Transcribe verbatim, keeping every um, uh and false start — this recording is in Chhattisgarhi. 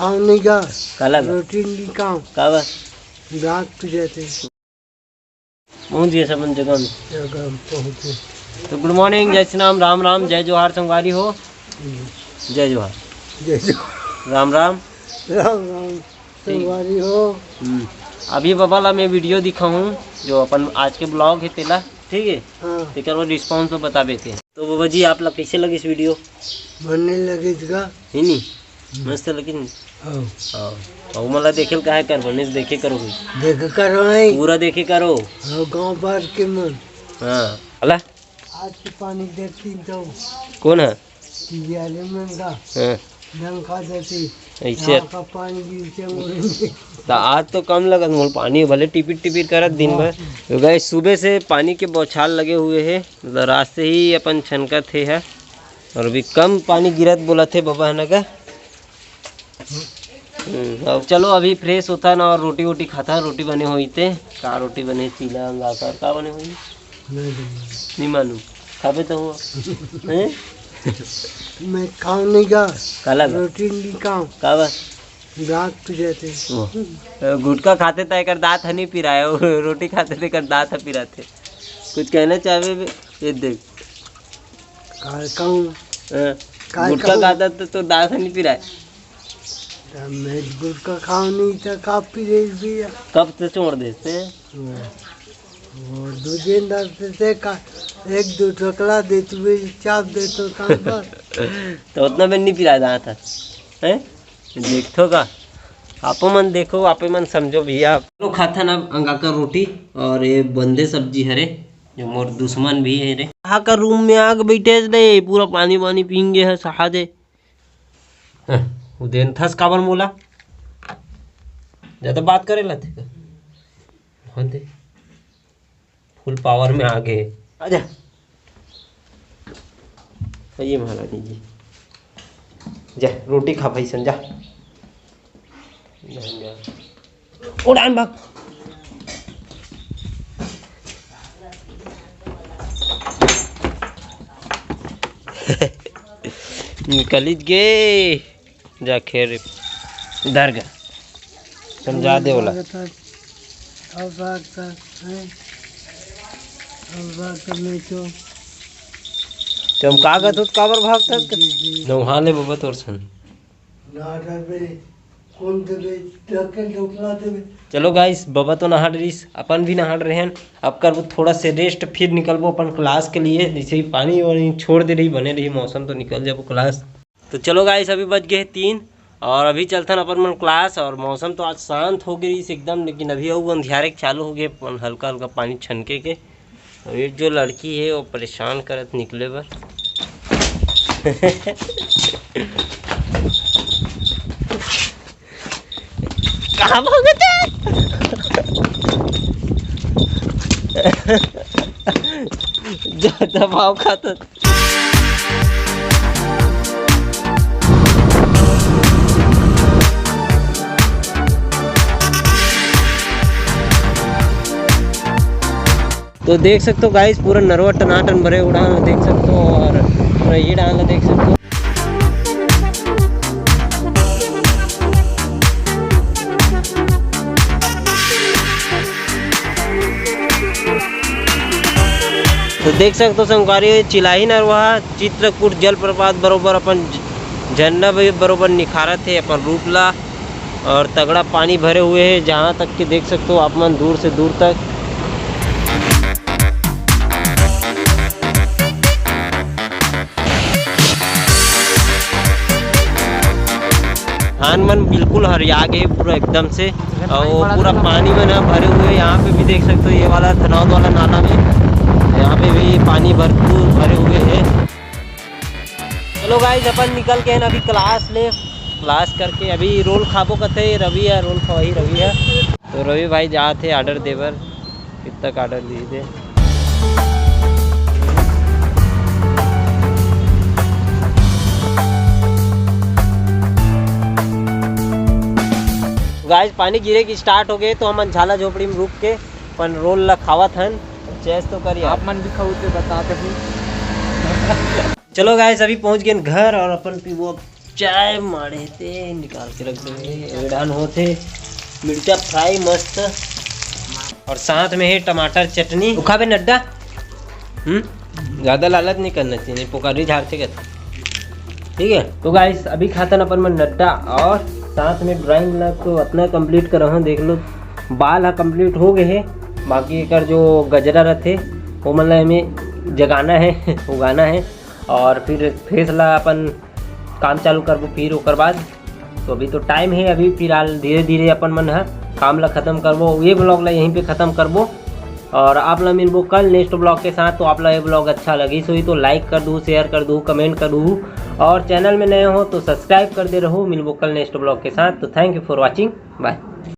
खाव नहीं गा। काला गा? रोटी नहीं खाव। काबर? दांत पिराथे। पहुंच गए सब अपन जगह में। जगह में पहुंचे। तो गुड मॉर्निंग, जय श्री राम, राम राम, जय जोहार संगवारी हो। हम्म। जय जोहार। जय जोहार। राम राम। राम राम। संगवारी हो। हम्म। अभी बबा ला मैं वीडियो दिखाहूँ, जो अपन आज के ब्लॉग है तेला, ठीक है? हाँ। तेकर वो रिस्पॉन्स तो बताबे के। तो बबा जी, आप ला कैसे लगिस वीडियो? बने लगिस गा। है नी? हम्म। मस्त लगिस नी? हाँ। हाँ। अउ मोला देखे ल काहे कर, बने से देखे करो भाई। देखे करो भाई। पूरा देखे करो। हाँ, गाँव भर के मन। हाँ। अला? आज के पानी देखती तो। कौन है? पियाले मन का। हाँ। डंका देती। ऐसे। यहाँ का पानी गिरते मुड़ेंगे। तो आज तो कम लगत मोल पानी, भले टिपिर टिपिर करत दिन भर। हाँ। तो गाइस, सुबह से पानी के बौछार लगे हुए है, मतलब रात से ही अपन छनकत हे है। और अभी कम पानी गिरत बोलत हे बबा है ना का? हम्म, अब चलो अभी फ्रेश होता ना और रोटी वोटी खाता, रोटी बने होई ते। का रोटी बने, चीला, अंगाकर, का बने होई? नहीं बने। नहीं मालूम। खाबे तो हुआ। हैं? मैं खाव नहीं गा। काला गा? रोटी नहीं खाव। काबर? दांत पिराथे। वो। गुटखा खाते त एकर दांत ह नहीं पिराए, रोटी खाते त एकर दांत ह पिराथे। कुछ कहना चाहबे बे? ये देख। काय कहूँ? हाँ। काय गुटखा कहूँ? खाता तो तोर दांत ह नहीं पिराए। त मैं गुटखा खाव नहीं तो का पिरे भैया? कब से छोड़ देते? हाँ। वो दो दिन दस से का एक दो टकला देती हुई चाप देते काम पर। तो उतना में नहीं पिराए दांत ह, हैं? देखथो का? आपो मन देखो, आपे मन समझो भैया। चलो खाथन अब अंगाकर रोटी और ये बंदे सब्जी हरे, जो मोर दुश्मन भी है रे। कहा का रूम में आग बैठे ले, पूरा पानी वानी पींगे है सहा दे। हैं, वो देन थस काबर मोला? ज्यादा बात करे ला थे का? हाँ दे। फुल पावर में आ गए। आजा। ये महारानी जी। जा, रोटी खा भाई सन, जा। जा, जा। उड़ान भाग। निकलित गे। जा खेर धर गा। समझा दे ओला। और भाग तक, हैं? और भाग तक नहीं तो। तो हम का कहत हूँ, काबर भाग तक? जी, जी। नौहा ले बबा तोर सन। ना डरबे, कौन देबे, डर के डोकला देबे। चलो गाइस, बबा तो नहा डरिस, अपन भी नहा डरे हन। अब करबो थोड़ा से रेस्ट, फिर निकलबो अपन क्लास के लिए। जैसे ही पानी वानी छोड़ दे रही, बने रही मौसम, तो निकल जाबो क्लास। तो चलो गाइस, अभी बज गए हैं तीन और अभी चलथन अपन मन क्लास। और मौसम तो आज शांत हो गई एकदम, लेकिन अभी अउ अंधियारे के चालू हो गए, अपन हल्का हल्का पानी छनके के। और ये जो लड़की है वो परेशान करत निकले बर। कहाँ भागत है? ज्यादा भाव खाता। तो देख सकते हो गाइस, पूरा नरवा टनाटन भरे उड़ा देख सकते हो। और पूरा ये डांग देख सकते हो। तो देख सकते हो संगवारी, चिलाही नरवा चित्रकूट जलप्रपात बरोबर अपन झ-, झरना भी बरोबर निखारत हे अपन रूप ला। और तगड़ा पानी भरे हुए है, जहाँ तक कि देख सकते हो आप मन दूर से दूर तक। धान मन बिल्कुल हरिया गए पूरा एकदम से, और पूरा पानी मन ह भरे हुए। यहाँ पे भी देख सकते हो, ये वाला धनौद वाला नाला में, यहाँ पे भी पानी भरपूर भरे हुए है। चलो गाइस, अपन निकल के है ना अभी क्लास ले, क्लास करके अभी रोल खाबो कथे रवि है, रोल खवाही रवि है। तो रवि भाई जात हे ऑर्डर देबर, कितना का ऑर्डर दिए थे। गाइस, पानी गिरे की स्टार्ट हो गए, तो हमन झाला झोपड़ी में रुक के अपन रोल ला खावत हन। चेस तो करिए। आप मन भी खाऊ ते बता दे। चलो गाइस, अभी पहुंच गए घर और अपन पीबो अब चाय माड़े ते निकाल के रख देंगे। एड़ान होथे मिर्चा फ्राई मस्त, और साथ में है टमाटर चटनी। तू खाबे नड्डा? हम्म, ज़्यादा लालच नहीं करना चाहिए, नहीं पोकारी झाड़ से कहते। ठीक है, तो गाइस, अभी खातन अपन मन नड्डा, और साथ में ड्राइंग ला तो अपना कंप्लीट करहूँ। देख लो, बाल हा कंप्लीट हो गए है, बाकी एकर जो गजरा रहते, वो मन ला एमे जगाना है, उगाना है, और फिर फेस ला अपन काम चालू करबो फिर ओकर बाद। तो अभी तो टाइम है, अभी फिलहाल धीरे धीरे अपन मन ह काम ला खत्म करबो, ये ब्लॉग ला यहीं पे खत्म करबो, और आप ला मिलबो कल नेक्स्ट ब्लॉग के साथ। तो आप ला ये ब्लॉग अच्छा लगिस होही तो लाइक कर दू, शेयर कर दू, कमेंट कर दू, और चैनल में नए हो तो सब्सक्राइब कर दे रहू। मिलबो कल नेक्स्ट ब्लॉग के साथ। तो thank you for watching, bye।